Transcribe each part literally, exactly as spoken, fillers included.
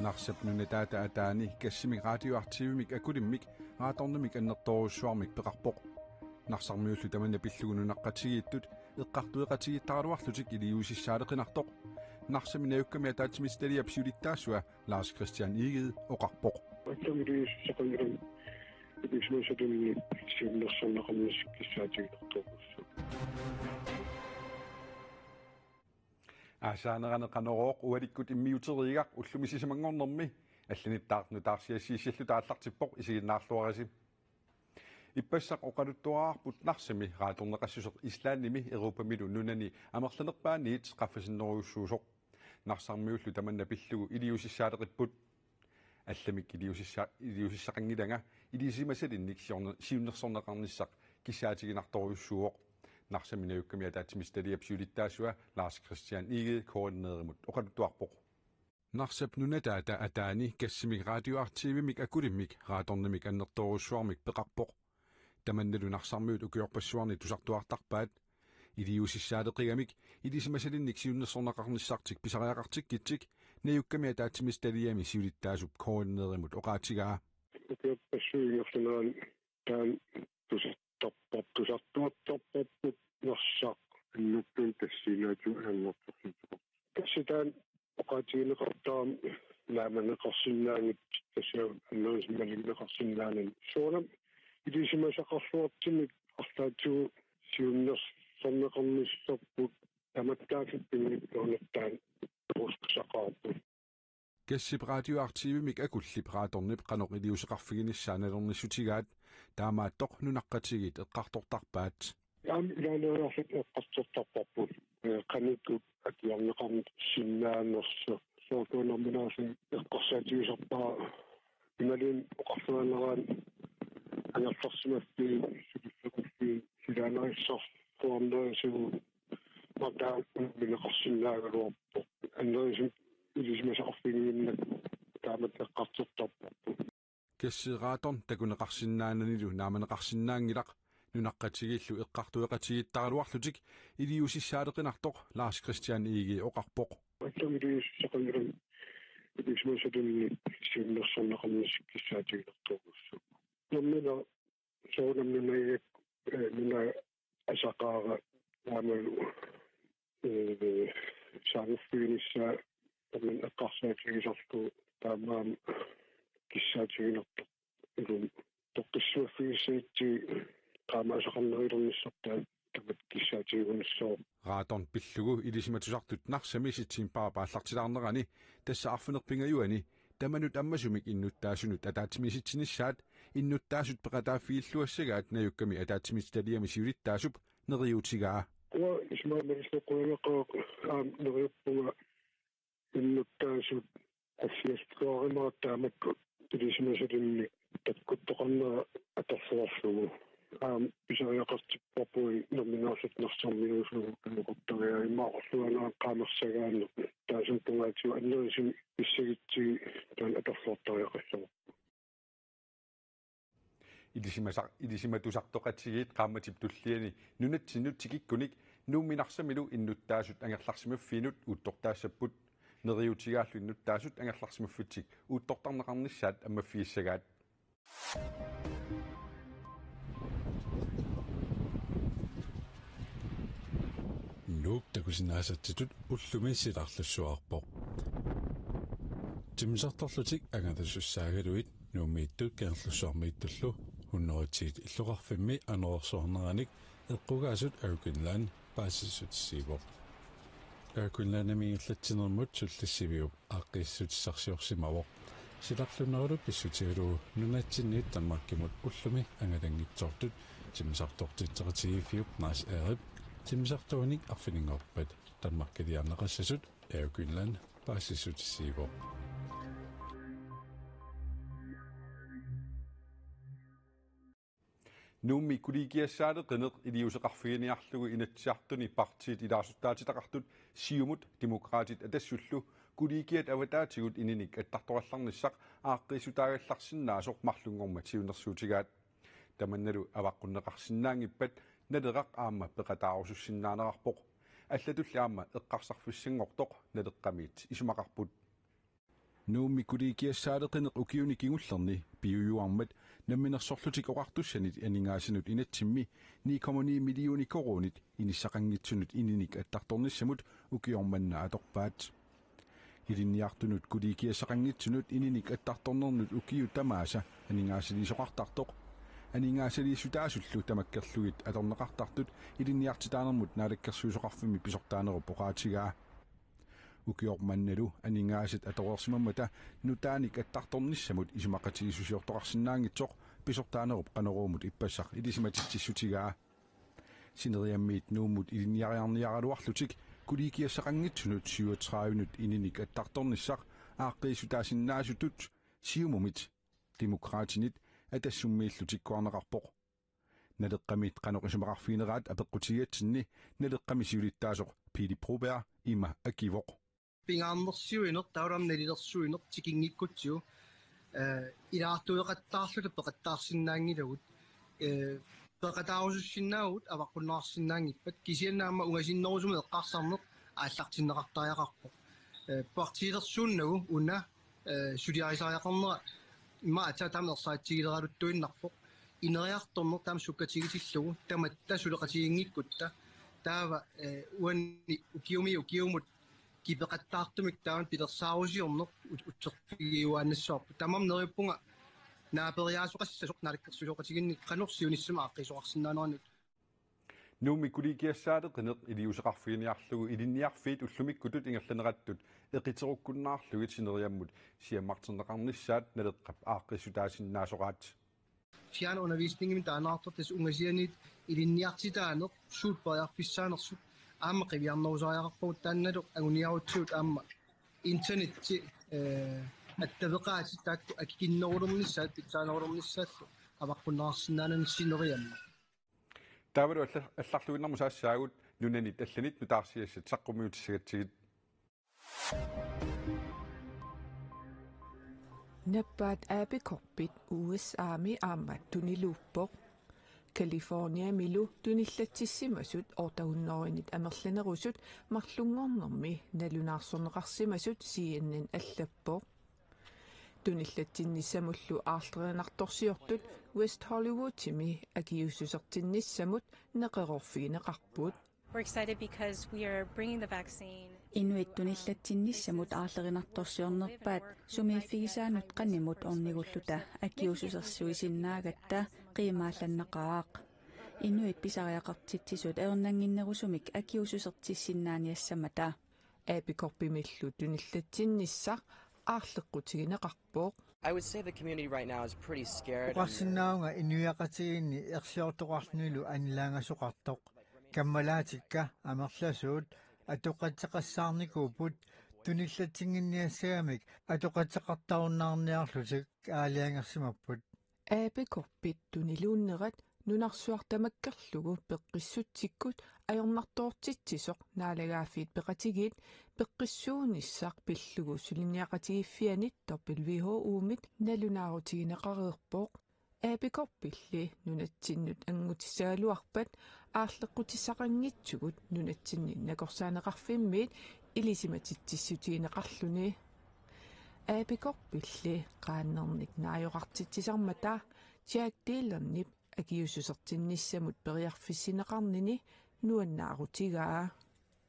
Narsap nunataata ataani gassimik radioaktivimik akulimmik radonimik annertoorujussuarmik peqarpoq. Narsarmiullu tamanna pillugu nunaqqatigiittut eqqartueqatigiittaraluarlutik iliuusissaaleqinartoq Narsami najukkami ataatsimiititaliap siulittaasua Lars Christian Egede oqarpoq. Attavigiissaqanngilaq ilisimasulinni siunnersorneqarnissaa kissaatigineqartuugussuu. Aasaanerani Qanorooq ualikkut immiuteriigaq ullumi sisamanngornermi allanittaaq nutaarsiassiissilluta aallartippoq, isiginnaarluarisi. Ippassaq oqaluttuararput Narsami radioneqassuseq Islandimi Europamilu nunani amerlanerpaaniit qaffasinnerujussuusoq. Narsarmiullu tamanna pillugu iliuusissaaleqipput. Allamik iliuusissa-, iliuusissaqanngilanga ilisimasalinnik siorne-, siunnersorneqarnissaq kissaatiginartorujussuuvoq. Narsami najukkami ataatsimiititaliap siulittaasua Lars Christian Egede K N R-imut oqaluttuarpoq. Narsap nunataata ataani gassimik radioaktivimik akulimmik radonimik annertoorujussuarmik peqarpoq. Tamannalu Narsarmiut ukiorpassuarni tusartuartarpaat. Iliuusissaaleqigamik ilisimasalinnik siunnersorneqarnissartik pisariaqartikkitsik najukkami ataatsimiititaliami siulittaasup K N R-imut oqaatigaa. Ukiorpassuit ingerlaneranni taanna tusartarpar-, tusartuartarparput Narsaq annertuumik tassanilu annertuumik. Tassa taanna oqaatigineqartarami naammaneqarsinnaanngitsut, tassa annerusumik malinneqarsinnaanani. Soorunami ilisimasaqarluartumik arlaatigut siunnersorneqarnissarput tamattaaffik pinngitsoornertaan puussaqarput. Gassip radioaktivimik akullip radonip qanoq iliuuseqarfiginissaa nalornissutigaat, taamaattoq nunaqqatigiit eqqartortarpaat. Aamma ilaanneeriarluta eqqartortarparput, ee, qanoq atuarneqarsinnaanersoq, soorlu nammineerluni eqqarsaatigisarpara imaluunniit oqarluaannaraanni angerlarsimaffiit, suliffeqarfiit, silaannarissarluarnerisigut, martaa unammineqarsinnaagaluarpoq. Annerusumik ilisimasaqarfiginnginnakku taamatut eqqartortarparput. Gassi radon takuneqarsinnaananilu naammaneqarsinnaanngilaq, nunaqqatigiillu eqqartueqatigiittaraluarlutik iliuusissaaleqinartoq Lars Christian Egede oqarpoq. Attavigiissaqanngilaq ilisimasulinni siunnersorneqarnissaq kissaatigineqartuugussuu. Nammineq soorunami nunagakku, ee, nunap asaqaara aammalu, ee, saaguffiginissaa tamanna eqqarsaatigisarlugu taamaammat kissaatigineqartoq. Ilumut toqqissivaffigissagutsigu qaammat asaqarnerulernissartaa tamatta kissaatigiunissaa. Radon pillugu ilisimatusartut Narsami septembarip aallartilaarnerani, tassa arfineq-pingajuanni, tamanut ammasumik innuttaasunut ataatsimiisitsinissaat innuttaasut peqataaffigilluassagaat najukkami ataatsimiititaliami siulittaasup neriuutigaa. Uanga isumaamalilluaqquanaqaaq aamma neriuppunga innuttaasut affiassuaarimaat taamatut ilisimasalinnik takkuttoqarnera atorluarlugu. Aamma pisariaqartipparput nammineerluta Narsarmiuusugut anneqartariaqarluinnarlugu qaamersagaaneq, taassuma tungaatigut annerusumik pissagutsigit taanna atorluartariaqassavarput. Ilisimasa-, ilisimatusartoqatigiit qaammatip tulliani nunatsinnut tikikkunik Nuummi Narsamilu innuttaasut angerlarsimaffiinut uuttortaassapput. Neriuutigaallu innuttaasut angerlarsimaffitsik uuttortarneqarnissaat ammaffigissagaat. Nuuk takusinnaasatsitut ullumi silarlussuarpoq. Timmisartorlutik angalasussaagaluit Nuummiittut Kangerlussuarmiittullu hunnorujut illoqarfimmi anorersuarneranik eqqugaasut Air Greenland paasissutissiivoq. Air Greenlandimi ingerlatsinermut sullissiviup aaqqiissutissarsiorsimavoq. Silarluunnerup pissutigalugu nunatsinniit Danmarkimut ullumi angalanngitsoortut timmisartortitseqatigiiffiup Naas Airip timmisartuunik arfininngorpat Danmarkiliarneqassasut Air Greenland paasissutissiivoq. Nuummi kollegiassaaleqineq iliuuseqarfiginiarlugu Inatsisartuni partiit ilaasortaatitaqartut Siumut Demokraatit Atassullu kollegiat avataatigut ininik attartorallarnissaq aaqqiissutaagallarsinnaasoq marlunngormat siunnersuutigaat. Tamannalu avaqqunneqarsinnaanngippat Naleraq aamma peqataarusussinnaanerarpoq. Allatulli aamma eqqarsarfissanngortoq Naleqqamiit isumaqarput. Nuummi kollegiassaaleqineq ukiuni kingullerni piujuarmat Namminersorlutik Oqartussanit aningaasanut inatsimmi ni komma ni millioni koruunit inissaqanngitsunut ininik attartornissamut ukioq manna atorpaat. Ilinniartunut kollegiassaqanngitsunut ininik attartornernut ukiut tamaasa aningaasaliisoqartartoq, aningaasaliissutaasullu tamakkerlugit atorneqartartut Ilinniartitaanermut Naalakkersuisoqarfimmi pisortaanerup oqaatigaa. Ukioq mannalu aningaasat atoreersimammata nutaanik attartornissamut isumaqatigiissusiortoqarsinnaanngitsoq pisortaanerup Qanoruumut ippassaq ilisimatitsissutigaa. Sineriammiit Nuummut ilinniariarniaraluarlutik kollegiassaqanngitsunut syvogtredive-nut ininik attartornissaq aaqqiissutaasinnaasutut Siumumit, Demokraatinit Atassummiillu tikkuarneqarpoq. Naleqqamit qanoq isumaqarfigineraat apeqqutigigatsinni Naleqqami siulittaasoq Pele Broberg ima akivoq. Pingaarnersiuineq, taavalu aamma nalilersuineq tikinngikkutsigu, eh, ilaartueqattaarluta peqattaarsinnaanngilagut, eh, peqataarusussinnaavugut avaqqunneqarsinnaanngippat, kisianni aamma ungasinnerusumik eqqarsarneq aallartinneqartariaqarpoq. Eh, partiilersuunnagu una, eh, suliarisariaqarnera immaqa aatsaat taama ersaritsigileraluttuinnarpoq. Ineriartorneq taama sukkatigitillugu tamatta suleqatiginngikkutta, taava, eh, uani ukiumi ukiumut kipeqattaartumik taanna pilersaarusiorneq ut-, uterfigiuaannassavarput. Tamanna neriuppunga naaperiaasoqassasoq naalakkersuisooqatigiinni qanoq siunissami aaqqiisoqarsinnaanerannut. Nuummi kollegiassaaleqineq iliuuseqarfiginiarlugu ilinniarfiit ullumikkutut ingerlanerattut eqiterukkunnaarlugit sineriammut siammarterneqarnissaat Naleqqap aaqqissutaasinnaasoraat. Fjernundervisningimik taaneqartartoq, tassa ungasianiit ilinniartitaaneq suut periarfissaanersut aamma qiviarnerusariaqarpagut, taannalu anguniarutsigu aamma internetti, eh, attaveqaatit taakku akikinnerulernissaat pitsaanerulernissaallu avaqqunneqarsinnaanani sineriammi. Taavalu alla-, allarluinnarmut saassaagut nunanit allanit nutaarsiassat saqqummiutissagatsigit. Nappaat Abercorpit U S A-mi aamma tuniluuppoq. Californiamilu tunillatsissimasut otte hundredenit amerlanerusut marlunngornermi nalunaarsorneqarsimasut C N N allappoq. Tunillatsinnissamullu aarlerinartorsiortut West Hollywoodimi akiuussusertinnissamut neqeroorfigineqarput. We're excited because we are bringing the vaccine. Inuit tunillatsinnissamut aarlerinartorsiornerpaat sumiiffigisaanut qanimut ornigulluta akiuussusersuisinnaagatta qiimaallannaqaaq. Inuit pisariaqartitsisut ajornannginnerusumik akiuussusertissinnaaniassammata. Abercorpimillu tunillatsinnissaq aarleqqutigineqarpoq. I would say the community right now is pretty scared and nervous. Oqarsinnaavunga inuiaqatigiinni ersiortoqarlunilu annilaangasoqartoq. Kammalaatikka amerlasuut atoqateqassaarnikuupput, tunillatsinnginniassagamik atoqateqartarunnaarniarlutik aalajangersimapput. Abercorpit tuniluunnerat nunarsuaq tamakkerlugu peqqissutsikkut ajornartoortitsisoq Naalagaaffiit Peqatigiit peqqissuunissaq pillugu suliniaqatigiiffianit W H O-mit nalunaarutigineqareerpoq. Abercorpilli nunatsinnut anngutissagaluarpat aarleqqutissaqanngitsugut nunatsinni nakorsaaneqarfimmiit ilisimatitsissutigineqarluni. Abercorpilli qaannernik naajoqartitsisarmata Jack Dillonip akiuussusertinnissamut periarfissinneqarnini nuannaarutigaa.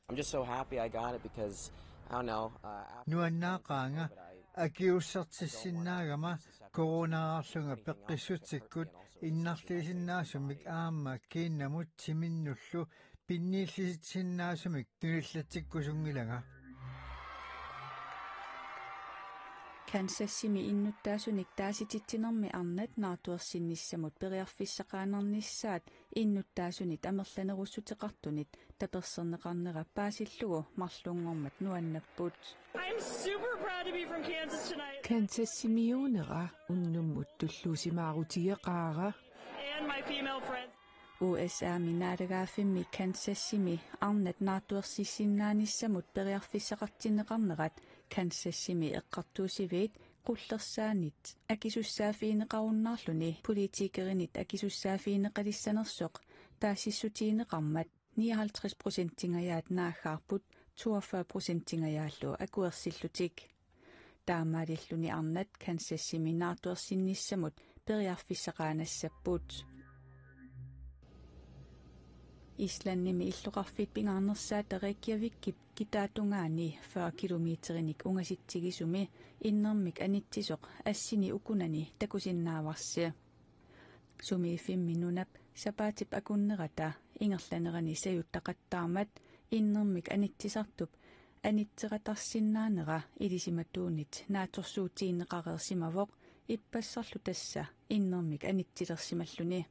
I'm just so happy I got it because, I don't know, uh, after Nuannaaqaanga COVID, I, I don't wanna akiuussertissinnaagama, coronaraarlunga peqqissutsikkut innarliisinnaasumik aamma kiinnamut timinnullu pinniillisinnaasumik tunillatsikkusunngilanga. Kansasimi innuttaasunik taasititsinermi arnat naartuersinnissamut periarfissaqaannarnissaat innuttaasunit amerlanerussuteqartunit taperserneqarnera paasillugu marlunngormat nuannapput. I'm super proud to be from Kansas tonight. Kansasimiuunera unnummut tulluusimaarutigeqaara. And my female friends. U S A-mi naalagaaffimmi Kansasimi arnat naartuersissinnaanissamut periarfissaqartinneqarnerat Kansasimi eqqartuussiviit qullersaanit akisussaaffigineqarunnaarluni politikerinit akisussaaffigineqalissanersoq taasissutigineqarmat nioghalvtreds procentingajaat naaggaarput toogfyrre procentingajaallu akuersillutik. Taamaalilluni arnat Kansasimi naartuersinnissamut periarfissaqaannassapput. Islandimi illoqarfiit pingaarnersaata Reykjavikip kitaatungaani fyrre kilometerinik ungasitsigisumi innermik anitsisoq assini ukunani takusinnaavarsi. Sumiiffimmi nunap sapaatip akunnerata ingerlanerani sajuttaqattaarmat innermik anitsisartup anitseqatarsinnaanera ilisimatuunit naatsorsuutigineqareersimavoq ippassarlu tassa innermik anitsilersimalluni.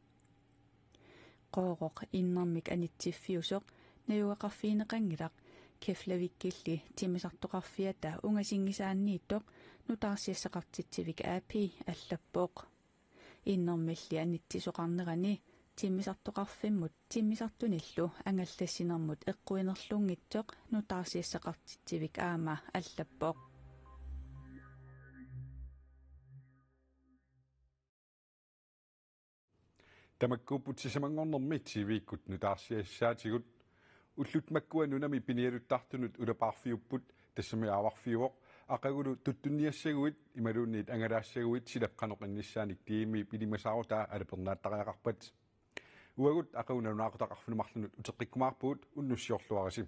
Qooroq innermik anitsiffiusoq najugaqarfigineqanngilaq Keflavikilli timmisartoqarfiata ungasinngisaanniittoq nutaarsiassaqartitsivik A P allappoq. Innermilli anitsisoqarnerani timmisartoqarfimmut timmisartunillu angallassinermut eqquinerlunngitsoq nutaarsiassaqartitsivik aamma allappoq. Tamakkuupput sisamanngornermi T V-kkut nutaarsiassaatigut. Ullut makkua nunami pinialuttartunut ulapaarfiupput, tassami aavarfiuvoq. Aqagulu tuttunniassaguit imaluunniit angalaassaguit silap qanoq innissaanik D M-ip ilimasaarutaa alapernaattariaqarpat. Uagut aqagu nalunaaqutaq arfineq-marlunut uteqqikkumaarpugut, unnussiorluarisi.